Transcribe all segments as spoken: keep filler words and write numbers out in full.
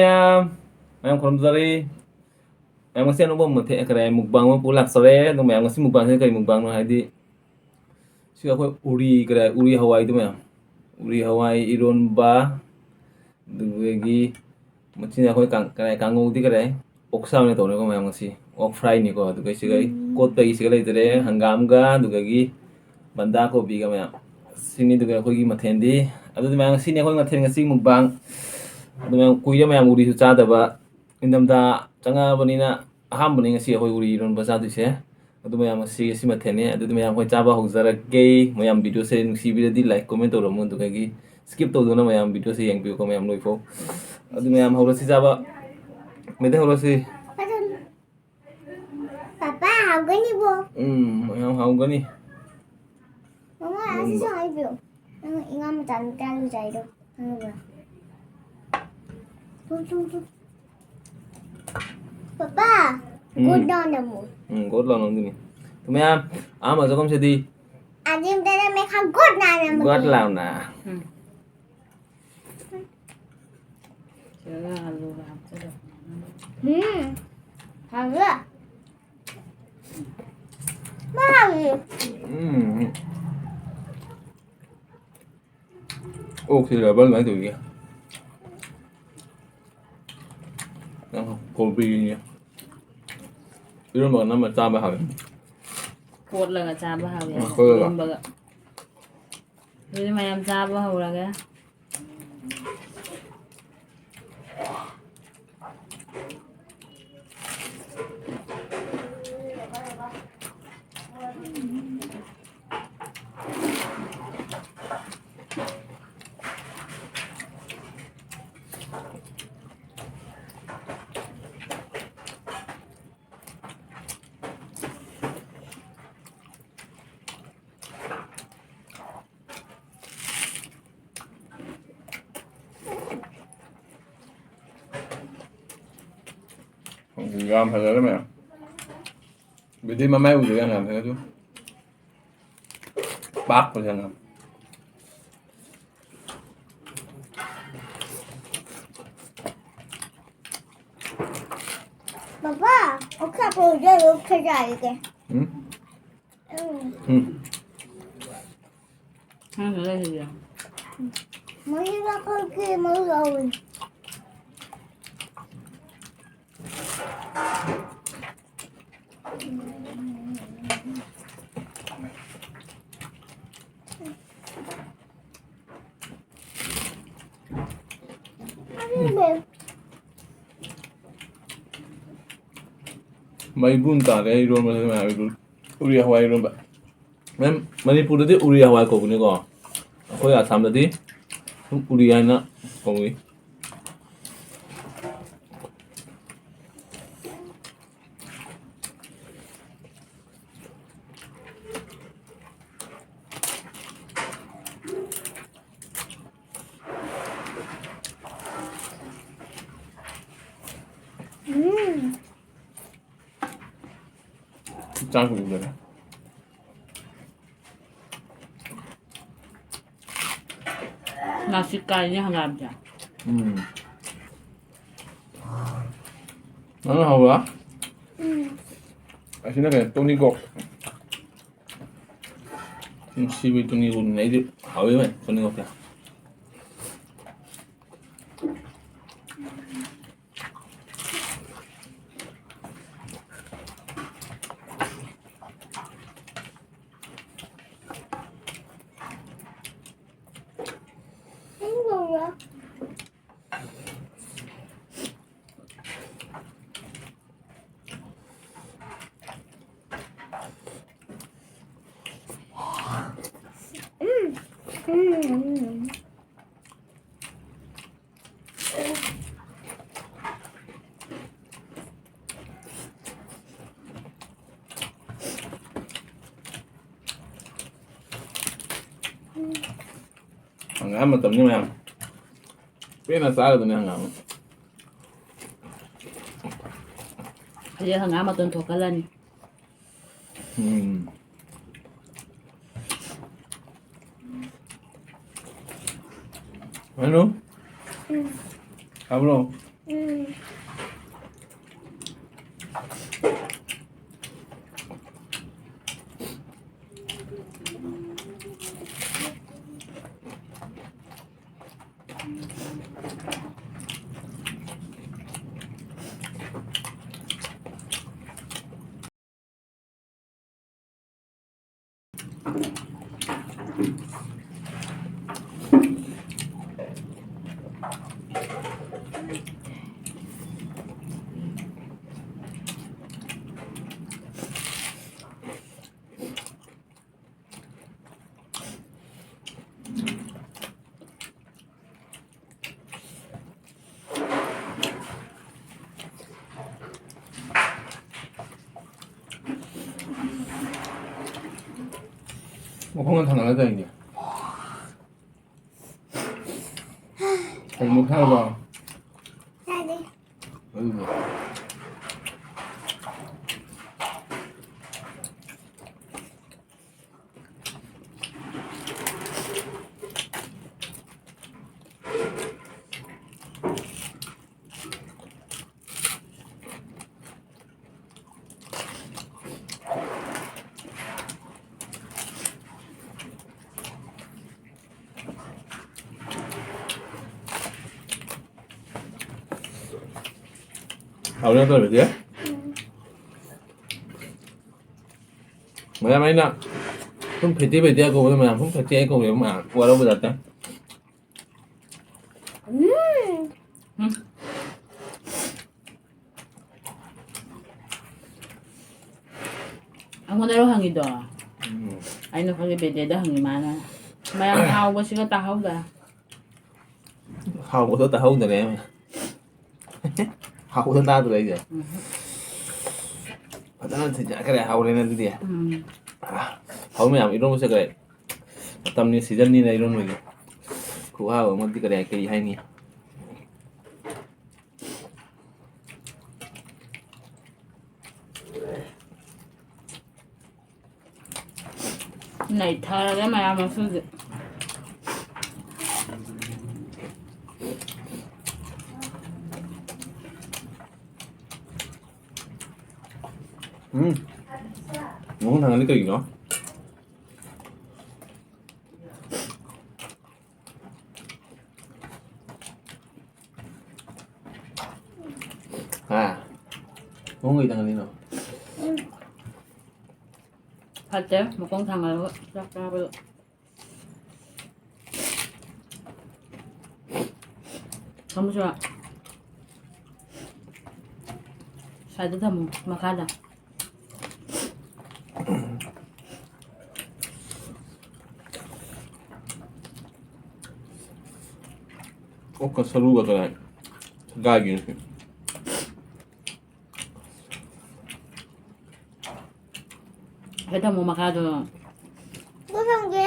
ꯃꯌꯥꯝ, ꯃꯌꯥꯝ ꯈꯨꯔꯨꯝꯖꯔꯤ꯫ ꯃꯌꯥꯝ, ꯉꯁꯤ ꯑꯅꯧꯕ ꯃꯊꯦꯜ, ꯀꯔꯤ, mukbang ꯑꯃ ꯄꯨ ꯂꯥꯛꯆꯔꯦ꯫ ꯑꯗꯣ ꯃꯌꯥꯝ, ꯉꯁꯤ mukbangꯁꯦ ꯀꯔꯤ mukbangꯅꯣ ꯍꯥꯏꯗꯤ, ꯁꯤ ꯑꯩꯈꯣꯏ ꯎꯔꯤ, ꯀꯔꯤ, ꯎꯔꯤ ꯍꯋꯥꯏꯗꯣ ꯃꯌꯥꯝ, ꯎꯔꯤ ꯍꯋꯥꯏ ꯏꯔꯣꯟꯕ, ꯑꯗꯨꯗꯒꯤ ꯃꯆꯤꯟ ꯑꯩꯈꯣꯏ ꯀꯥꯡ-, ꯀꯔꯤ, ꯀꯥꯡꯉꯧꯗꯤ ꯀꯔꯤ, ꯑꯣꯛꯁꯥ ꯑꯣꯏꯅ ꯇꯧꯔꯦꯀꯣ ꯃꯌꯥꯝ ꯉꯁꯤ꯫ ꯑꯣꯛ fryꯅꯤꯀꯣ꯫ ꯑꯗꯨꯒ ꯁꯤꯒ ꯑꯩ ꯀꯣꯠꯄꯒꯤ ꯁꯤꯒ ꯂꯩꯖꯔꯦ, ꯍꯪꯒꯥꯝꯒ, ꯑꯗꯨꯗꯒꯤ ꯕꯟꯗꯥ ꯀꯣꯕꯤꯒ ꯃꯌꯥꯝ꯫ ꯁꯤꯅꯤ ꯑꯗꯨꯒ ꯑꯩꯈꯣꯏꯒꯤ ꯃꯊꯦꯜꯗꯤ꯫ ꯑꯗꯨꯗꯤ ꯃꯌꯥꯝ, ꯁꯤꯅꯤ ꯑꯩꯈꯣꯏ ꯃꯊꯦꯜ ꯉꯁꯤ mukbang꯫ ꯑꯗꯨ ꯃꯌꯥꯝ, ꯀꯨꯏꯔꯦ ꯃꯌꯥꯝ ꯎꯔꯤꯁꯨ ꯆꯥꯗꯕ꯫ ꯏꯪꯊꯝꯊꯥ ꯆꯪꯉꯛꯑꯕꯅꯤꯅ ꯑꯍꯥꯟꯕꯅꯤ ꯉꯁꯤ ꯑꯩꯈꯣꯏ ꯎꯔꯤ ꯏꯔꯣꯟꯕ ꯆꯥꯗꯣꯏꯁꯦ꯫ ꯑꯗꯨ ꯃꯌꯥꯝ, ꯉꯁꯤ, ꯉꯁꯤ ꯃꯊꯦꯜꯅꯤ꯫ ꯑꯗꯨꯗꯤ ꯃꯌꯥꯝ, ꯑꯩꯈꯣꯏ ꯆꯥꯕ ꯍꯧꯖꯔꯒꯦ꯫ ꯃꯌꯥꯝ, videoꯁꯦ ꯅꯨꯡꯁꯤꯕꯤꯔꯗꯤ like, comment ꯇꯧꯔꯝꯃꯨ꯫ ꯑꯗꯨꯗꯒꯤ skip ꯇꯧꯗꯅ ꯃꯌꯥꯝ videoꯁꯦ ꯌꯦꯡꯕꯤꯌꯨꯀꯣ ꯃꯌꯥꯝ ꯂꯣꯏꯐꯥꯎ꯫ ꯑꯗꯨ ꯃꯌꯥꯝ, ꯍꯧꯔꯁꯤ ꯆꯥꯕ꯫ ꯃꯦꯗꯥ, ꯍꯧꯔꯁꯤ꯫ ꯄꯥꯄꯥ, ꯍꯥꯎꯒꯅꯤꯕꯣ꯫ ꯎꯝ, ꯌꯥꯝ ꯍꯥꯎꯒꯅꯤ꯫ ꯃꯃꯥ, ꯑꯁꯤꯁꯨ ꯏꯔꯣꯟꯕ꯫ ꯍꯥꯏꯕꯤꯌꯣ꯫ ꯅꯪ ꯏꯉꯥ ꯃꯆꯥ ꯅꯨꯄꯥ ꯂꯨꯖꯥꯏꯗꯣ ꯈꯪꯉꯕ꯭ꯔꯥ? Two, two, two. ꯄꯥꯄꯥ, ꯎꯝ꯫ Good ꯅꯥ ꯅꯝꯃꯣ꯫ ꯎꯝ, good ꯂꯥꯎ ꯅꯝꯗꯣꯏꯅꯤ꯫ ꯃꯌꯥꯝ, ꯑꯍꯥꯟꯕ ꯆꯥꯛꯈꯨꯝꯁꯤꯗꯤ ꯑꯗꯤꯝꯗꯅ ꯃꯦꯈꯥ good ꯅꯥ ꯅꯝꯃꯣ꯫ Good ꯂꯥꯎꯅ꯫ ꯎꯝ꯫ ꯁꯤꯗ ꯑꯂꯨꯒ ꯍꯥꯞꯆꯜꯂꯣ꯫ ꯎꯝ꯫ ꯍꯥꯎꯕ꯭ꯔꯥ? ꯃꯥ ꯍꯥꯎꯏ꯫ ꯎꯝ꯫ ꯑꯣꯛꯁꯤ rubber ꯑꯗꯨꯃꯥꯏꯅ ꯇꯧꯏꯒꯦ꯫ ꯀꯣꯕꯤꯅꯦ꯫ ꯏꯔꯣꯟꯕꯒ ꯅꯝꯃ ꯆꯥꯕ ꯍꯥꯎꯋꯦ꯫ ꯀꯣꯠꯂꯒ ꯆꯥꯕ ꯍꯥꯎꯋꯦ, ꯎꯝ, ꯀꯣꯠꯂꯒ꯫ ꯏꯔꯣꯟꯕꯒ꯫ ꯑꯗꯨꯗꯤ ꯃꯌꯥꯝ ꯆꯥꯕ ꯍꯧꯔꯒꯦ꯫ ꯌꯥꯝ ꯐꯖꯔꯦ ꯃꯌꯥꯝ꯫ ꯕꯤꯗꯤ ꯃꯃꯥꯏ ꯎꯗ꯭ꯔꯦ ꯌꯥꯝ ꯌꯥꯝ ꯐꯖꯔꯦ ꯑꯗꯨ꯫ ꯄꯥꯛꯄꯁꯦ ꯌꯥꯝ ꯌꯥꯝ꯫ ꯄꯥꯄꯥ, ꯑꯣꯛꯁꯥ ꯄꯨꯔꯛꯑꯣ, ꯑꯣꯛꯁꯥ ꯆꯥꯔꯒꯦ꯫ ꯎꯝ? ꯎꯝ꯫ ꯎꯝ꯫ ꯅꯪꯁꯨ ꯂꯩꯍꯜꯂꯣ꯫ ꯃꯍꯤ ꯂꯧꯈꯠꯀꯦ, ꯃꯍꯤ ꯂꯧꯏ꯫ ꯃꯩꯕꯨꯟ ꯇꯥꯔꯦ ꯏꯔꯣꯟꯕꯁꯦ ꯃꯌꯥꯝ, ꯎꯔꯤ ꯍꯋꯥꯏ ꯏꯔꯣꯟꯕ꯫ ꯃꯦꯝ, ꯃꯅꯤꯄꯨꯔꯗꯗꯤ ꯎꯔꯤ ꯍꯋꯥꯏ ꯀꯧꯕꯅꯤꯀꯣ, ꯑꯩꯈꯣꯏ ꯑꯁꯥꯝꯗꯗꯤ ꯁꯨꯝ ꯎꯔꯤ ꯍꯥꯏꯅ ꯀꯧꯏ꯫ ꯎꯝ꯫ ꯆꯥꯛ ꯄꯨꯈꯤꯗꯣꯏꯅꯦ꯫ ꯅꯥꯁꯤꯛ ꯀꯥꯏꯅꯦ ꯍꯪꯒꯥꯝꯁꯦ꯫ ꯎꯝ꯫ ꯅꯪꯅ ꯍꯧꯕ꯭ꯔꯥ? ꯎꯝ꯫ ꯑꯁꯤꯅ ꯀꯩꯅꯣ, ꯇꯨꯅꯤꯡꯈꯣꯛ꯫ ꯅꯨꯡꯁꯤꯕꯤ ꯇꯨꯅꯤꯡꯈꯣꯛꯅꯦ꯫ ꯑꯩꯗꯤ ꯍꯥꯎꯋꯤ ꯃꯥꯏ ꯇꯨꯅꯤꯡꯈꯣꯛꯁꯦ꯫ ꯍꯪꯒꯥꯝ ꯃꯇꯝꯅꯤ ꯃꯌꯥꯝ꯫ ꯄꯦꯟꯅ ꯆꯥꯒꯗꯕꯅꯤ ꯍꯪꯒꯥꯝ꯫ ꯍꯧꯖꯤꯛ ꯍꯪꯒꯥꯝ ꯃꯇꯣꯟ ꯊꯣꯛꯍꯜꯂꯅꯤ꯫ ꯎꯝ꯫ ꯍꯜꯂꯣ꯫ ꯎꯝ꯫ ꯇꯥꯕ꯭ꯔꯣ? ꯎꯝ꯫ ꯃꯈꯣꯡꯒ ꯊꯥꯡꯒꯠꯂ ꯇꯧꯔꯤꯅꯦ꯫ ꯀꯩꯅꯣ ꯊꯥꯔꯕ? ꯊꯥꯗꯦ꯫ ꯑꯗꯨꯗꯣ꯫ ꯍꯥꯎꯔꯦ ꯅꯠꯇ꯭ꯔꯣ, ꯕꯦꯇꯤ? ꯃꯌꯥꯝ ꯑꯩꯅ ꯁꯨꯝ ꯐꯦꯇꯤ ꯕꯦꯇꯤ ꯀꯧꯕꯗ ꯃꯌꯥꯝ ꯁꯨꯝ ꯐꯦꯇꯤ ꯀꯧꯋꯦꯕ ꯃꯌꯥꯝ ꯋꯥꯔꯧꯕ ꯖꯥꯠꯇ꯫ ꯎꯝ꯫ ꯎꯝ꯫ ꯑꯩꯉꯣꯟꯗꯔꯣ ꯍꯪꯉꯤꯗꯣ? ꯎꯝ꯫ ꯑꯩꯅ ꯈꯜꯂꯤ ꯕꯦꯗꯦꯗ ꯍꯪꯉꯤ ꯃꯥꯅ꯫ ꯃꯌꯥꯝ ꯍꯥꯎꯕꯁꯤꯒ ꯇꯥꯍꯧꯗ꯫ ꯍꯥꯎꯕꯗꯣ ꯇꯥꯍꯧꯗꯔꯦ꯫ ꯍꯥꯎꯕꯗꯣ ꯇꯥꯗ꯭ꯔꯦ ꯑꯩꯁꯦ꯫ ꯎꯝ꯫ ꯐꯖꯅ ꯊꯤꯟꯖꯈ꯭ꯔꯦ, ꯍꯥꯎꯔꯦꯅꯦ ꯑꯗꯨꯗꯤ꯫ ꯎꯝ꯫ ꯑꯥ, ꯍꯥꯎ ꯃꯌꯥꯝ ꯏꯔꯣꯟꯕ ꯆꯠꯈ꯭ꯔꯦ꯫ ꯃꯇꯝꯅꯤ, ꯁꯤꯖꯟꯅꯤꯅ ꯏꯔꯣꯟꯕꯒꯤ꯫ ꯈꯨꯍꯥꯎ ꯑꯃꯗꯤ ꯀꯔꯤ ꯀꯔꯤ ꯍꯥꯏꯅꯤ? ꯅꯩꯊꯔꯒꯦ ꯃꯌꯥꯝ ꯉꯁꯤꯗꯤ꯫ ꯎꯝ꯫ ꯃꯈꯣꯡ ꯊꯥꯡꯒꯠꯂꯤ ꯀꯩꯒꯤꯅꯣ? ꯍꯥ? ꯈꯣꯡ ꯀꯩ ꯇꯪꯍꯜꯂꯤꯅꯣ? ꯐꯠꯇꯦ, ꯃꯈꯣꯡ ꯊꯥꯡꯒꯠꯂꯒ ꯆꯥꯛ ꯆꯥꯕꯗꯣ꯫ ꯊꯝꯃꯨꯁꯤꯔꯣ? ꯁꯥꯏꯗ ꯊꯝꯃꯨ, ꯃꯈꯥꯗ꯫ ꯑꯣꯛꯀ ꯁꯔꯨꯒ ꯀꯅꯥ ꯁꯒꯥꯏꯒꯤꯅꯣ ꯁꯤ? ꯁꯤꯗ ꯊꯝꯃꯣ ꯃꯈꯥꯗꯣ꯫ ꯄꯨꯊꯝꯒꯦ꯫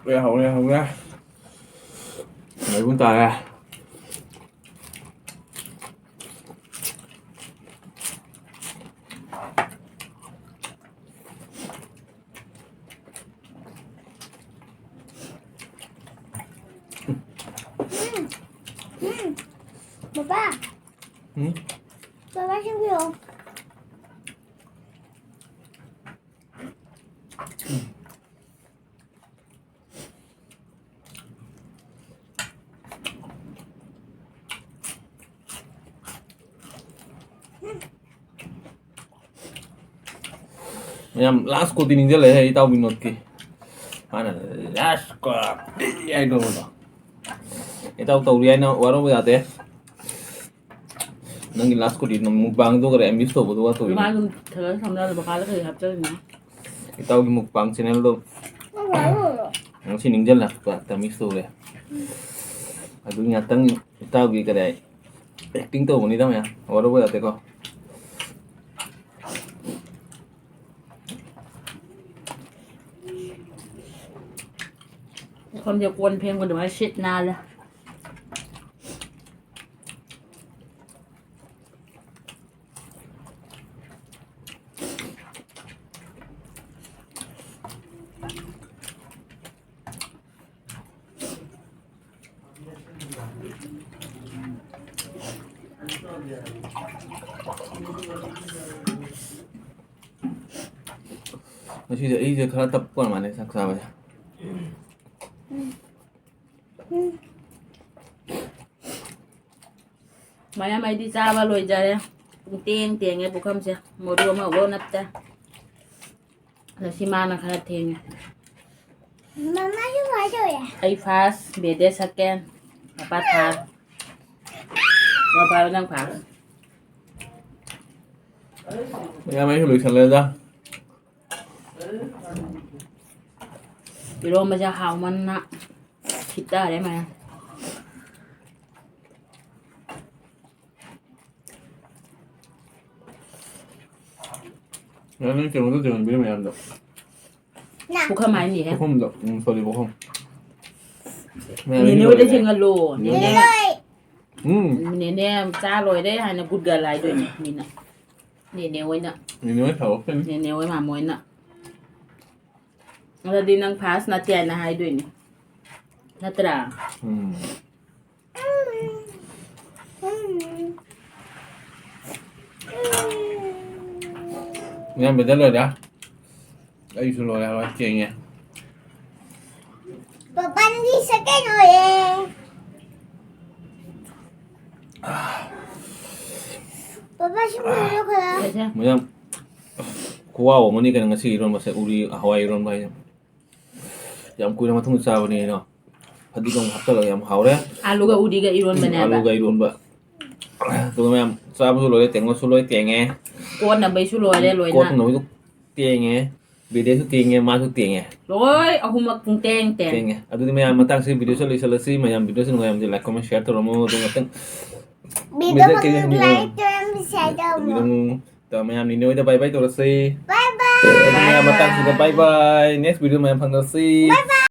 ꯍꯧꯔꯦ, ꯍꯧꯔꯦ, ꯍꯧꯔꯦ꯫ ꯃꯩꯕꯨꯟ ꯇꯥꯔꯦ꯫ ꯎꯝ, ꯎꯝ, ꯕꯕꯥ꯫ ꯎꯝ? ꯕꯕꯥ, ꯁꯤ ꯄꯤꯔꯛꯑꯣ꯫ ꯃꯌꯥꯝ, ꯂꯥꯁ ꯀꯣꯠꯇꯤ ꯅꯤꯡꯁꯤꯡꯂꯛꯑꯦ ꯏꯇꯥꯎ ꯕꯤꯅꯣꯗꯀꯤ꯫ ꯃꯥꯅ ꯂꯥꯁ ꯀꯣꯠ ꯍꯥꯏꯗꯧꯕꯗꯣ꯫ ꯏꯇꯥꯎ ꯇꯧꯔꯤ ꯍꯥꯏꯅ ꯋꯥꯔꯧꯕ ꯌꯥꯗꯦ꯫ ꯅꯪꯒꯤ ꯂꯥꯁ ꯀꯣꯠꯇꯤ ꯅꯪ ꯃꯨꯛꯕꯥꯡꯗꯣ ꯈꯔ ꯑꯦꯝꯕꯤꯁ ꯇꯧꯕꯗꯨꯒ ꯇꯧꯔꯤꯅꯦ꯫ ꯃꯥ ꯑꯗꯨꯝ ꯈꯔ ꯊꯝꯖꯜꯂꯣ, ꯃꯈꯥꯗ ꯀꯔꯤ ꯍꯥꯞꯆꯜꯂꯤꯅꯣ? ꯏꯇꯥꯎꯒꯤ ꯃꯨꯛꯕꯥꯡ ꯆꯦꯅꯦꯜꯗꯣ ꯉꯁꯤ ꯅꯤꯡꯁꯤꯡꯂꯛꯄ ꯇꯃꯤꯁ ꯇꯧꯔꯦ꯫ ꯑꯗꯨꯒꯤ ꯉꯥꯛꯇꯪ ꯏꯇꯥꯎꯒꯤ ꯀꯔꯤ ꯍꯥꯏ, ꯑꯦꯛꯇꯤꯡ ꯇꯧꯕꯅꯤꯗ ꯃꯌꯥꯝ꯫ ꯋꯥꯔꯧꯕ ꯌꯥꯗꯦꯀꯣ꯫ ꯁꯣꯝꯗ ꯀꯣꯟ ꯐꯦꯡꯕ ꯑꯗꯨꯃꯥꯏꯅ ꯁꯤꯠ ꯅꯥꯜꯂꯦ꯫ ꯉꯁꯤꯁꯦ ꯑꯩꯁꯦ ꯈꯔ ꯇꯞꯄ ꯑꯣꯏꯔ ꯃꯥꯜꯂꯦ ꯆꯥꯛ ꯆꯥꯕꯁꯦ꯫ ꯃꯌꯥꯝ ꯑꯩꯗꯤ ꯆꯥꯕ ꯂꯣꯏꯖꯔꯦ꯫ ꯄꯨꯡ ꯇꯦꯡ ꯇꯦꯡꯉꯦ ꯄꯨꯈꯝꯁꯦ꯫ ꯃꯣꯔꯨ ꯑꯃꯐꯥꯎ ꯅꯞꯇꯦ꯫ ꯑꯗꯣ ꯁꯤ ꯃꯥꯅ ꯈꯔ ꯊꯦꯡꯉꯦ꯫ ꯃꯃꯥꯁꯨ ꯀꯃꯥꯏ ꯇꯧꯋꯦ? ꯑꯩ first, ꯕꯦꯗꯦ second, ꯃꯄꯥ third꯫ ꯃꯄꯥ ꯅꯪ first꯫ ꯃꯌꯥꯝ ꯑꯩꯁꯨ ꯂꯣꯏꯁꯜꯂꯦꯗ꯫ ꯏꯔꯣꯝꯕꯁꯦ ꯍꯥꯎꯃꯟꯅ ꯈꯤꯠꯇꯔꯦ ꯃꯌꯥꯝ꯫ ꯌꯥ, ꯅꯪ ꯀꯩꯅꯣꯗꯣ ꯇꯧꯍꯟꯕꯤꯔꯝꯃꯦ ꯃꯌꯥꯝꯗꯣ꯫ ꯅ꯫ ꯄꯨꯈꯝ ꯍꯥꯏꯅꯤꯍꯦ꯫ ꯄꯨꯈꯝꯗꯣ꯫ ꯎꯝ, sorry, ꯄꯨꯈꯝ꯫ ꯃꯌꯥꯝ ꯅꯦꯅꯦ ꯍꯣꯏꯗ ꯂꯣꯏꯔꯦ꯫ ꯊꯦꯡꯍꯜꯂꯣ꯫ ꯅꯦꯅꯦ꯫ ꯅꯦꯅꯦ꯫ ꯎꯝ꯫ ꯅꯦꯅꯦ ꯆꯥ ꯂꯣꯏꯔꯦ ꯍꯥꯏꯅ good girl ꯍꯥꯏꯗꯣꯏꯅꯦ ꯃꯤꯅ꯫ ꯅꯦꯅꯦ ꯍꯣꯏꯅ꯫ ꯅꯦꯅꯦ ꯍꯣꯏ ꯁꯥꯎꯔꯛꯀꯅꯤ꯫ ꯅꯦꯅꯦ ꯍꯣꯏ ꯃꯥꯃꯣ ꯍꯣꯏꯅ꯫ ꯑꯗꯨꯗꯤ ꯅꯪ first ꯅꯠꯇꯦ ꯍꯥꯏꯅ ꯍꯥꯏꯗꯣꯏꯅꯦ꯫ ꯅꯠꯇ꯭ꯔꯥ? ꯎꯝ꯫ ꯃꯌꯥꯝ ꯕꯦꯗꯦ ꯂꯣꯏꯔꯦ꯫ ꯑꯩꯁꯨ ꯂꯣꯏꯔꯦ, ꯂꯣꯏ ꯊꯦꯡꯉꯦ꯫ ꯄꯄꯥꯗꯤ second ꯑꯣꯏꯌꯦ꯫ ꯄꯄꯥ ꯁꯤ ꯂꯣꯏꯔꯦ ꯈꯔ꯫ ꯃꯌꯥꯝ ꯈꯨꯋꯥꯎ ꯑꯃꯅꯤ ꯀꯩꯅꯣ ꯉꯁꯤ ꯏꯔꯣꯟꯕꯁꯦ, ꯎꯔꯤ ꯍꯋꯥꯏ ꯏꯔꯣꯟꯕ ꯍꯥꯏꯁꯦ꯫ ꯌꯥꯝ ꯀꯨꯏꯔ ꯃꯇꯨꯡꯗ ꯆꯥꯕꯅꯤꯅ ꯐꯗꯤꯒꯣꯝ ꯍꯥꯞꯆꯤꯜꯂꯒ ꯌꯥꯝ ꯍꯥꯎꯔꯦ꯫ ꯑꯥꯂꯨꯒ ꯎꯔꯤꯒ ꯏꯔꯣꯟꯕꯅꯦꯕ꯫ ꯑꯥꯂꯨꯒ ꯏꯔꯣꯟꯕ꯫ ꯑꯗꯨꯒ ꯃꯌꯥꯝ ꯆꯥꯕꯁꯨ ꯂꯣꯏꯔꯦ, ꯇꯦꯡꯕꯁꯨ ꯂꯣꯏ ꯇꯦꯡꯉꯦ꯫ ꯀꯣꯠꯅꯕꯩꯁꯨ ꯂꯣꯏꯔꯦ ꯂꯣꯏꯅ꯫ ꯀꯣꯠꯅꯕꯁꯨ ꯇꯦꯡꯉꯦ, ꯕꯦꯗꯦꯁꯨ ꯇꯦꯡꯉꯦ, ꯃꯥꯁꯨ ꯇꯦꯡꯉꯦ꯫ ꯂꯣꯏ ꯑꯍꯨꯝꯃꯛ ꯄꯨꯡ ꯇꯦꯡ ꯇꯦꯡ꯫ ꯇꯦꯡꯉꯦ꯫ ꯑꯗꯨꯗꯤ ꯃꯌꯥꯝ ꯃꯇꯥꯡꯁꯤ ꯚꯤꯗꯤꯑꯣꯁꯦ ꯂꯣꯏꯁꯤꯜꯂꯁꯤ꯫ ꯃꯌꯥꯝ ꯚꯤꯗꯤꯑꯣꯁꯦ ꯅꯨꯡꯉꯥꯏꯔꯝꯗꯤ like, comment, share ꯇꯧꯔꯝꯃꯣ꯫ ꯑꯗꯨ ꯉꯥꯛꯇꯪ ꯚꯤꯗꯤꯑꯣ ꯚꯤꯗꯤꯑꯣ ꯀꯩ ꯍꯥꯏꯅꯤꯡꯉꯤ? Like ꯇꯧꯔꯝꯃꯤ, share ꯇꯧꯔꯝꯃꯣ꯫ ꯇꯧꯕꯤꯔꯝꯃꯨ꯫ ꯇ ꯃꯌꯥꯝ ꯅꯤꯅꯦ ꯍꯣꯏꯗ bye bye ꯇꯧꯔꯁꯤ꯫ Bye bye꯫ ꯑꯗꯨ ꯃꯌꯥꯝ ꯃꯇꯥꯡꯁꯤꯗ bye bye꯫ Next video ꯃꯌꯥꯝ ꯐꯪꯅꯁꯤ꯫ Bye bye꯫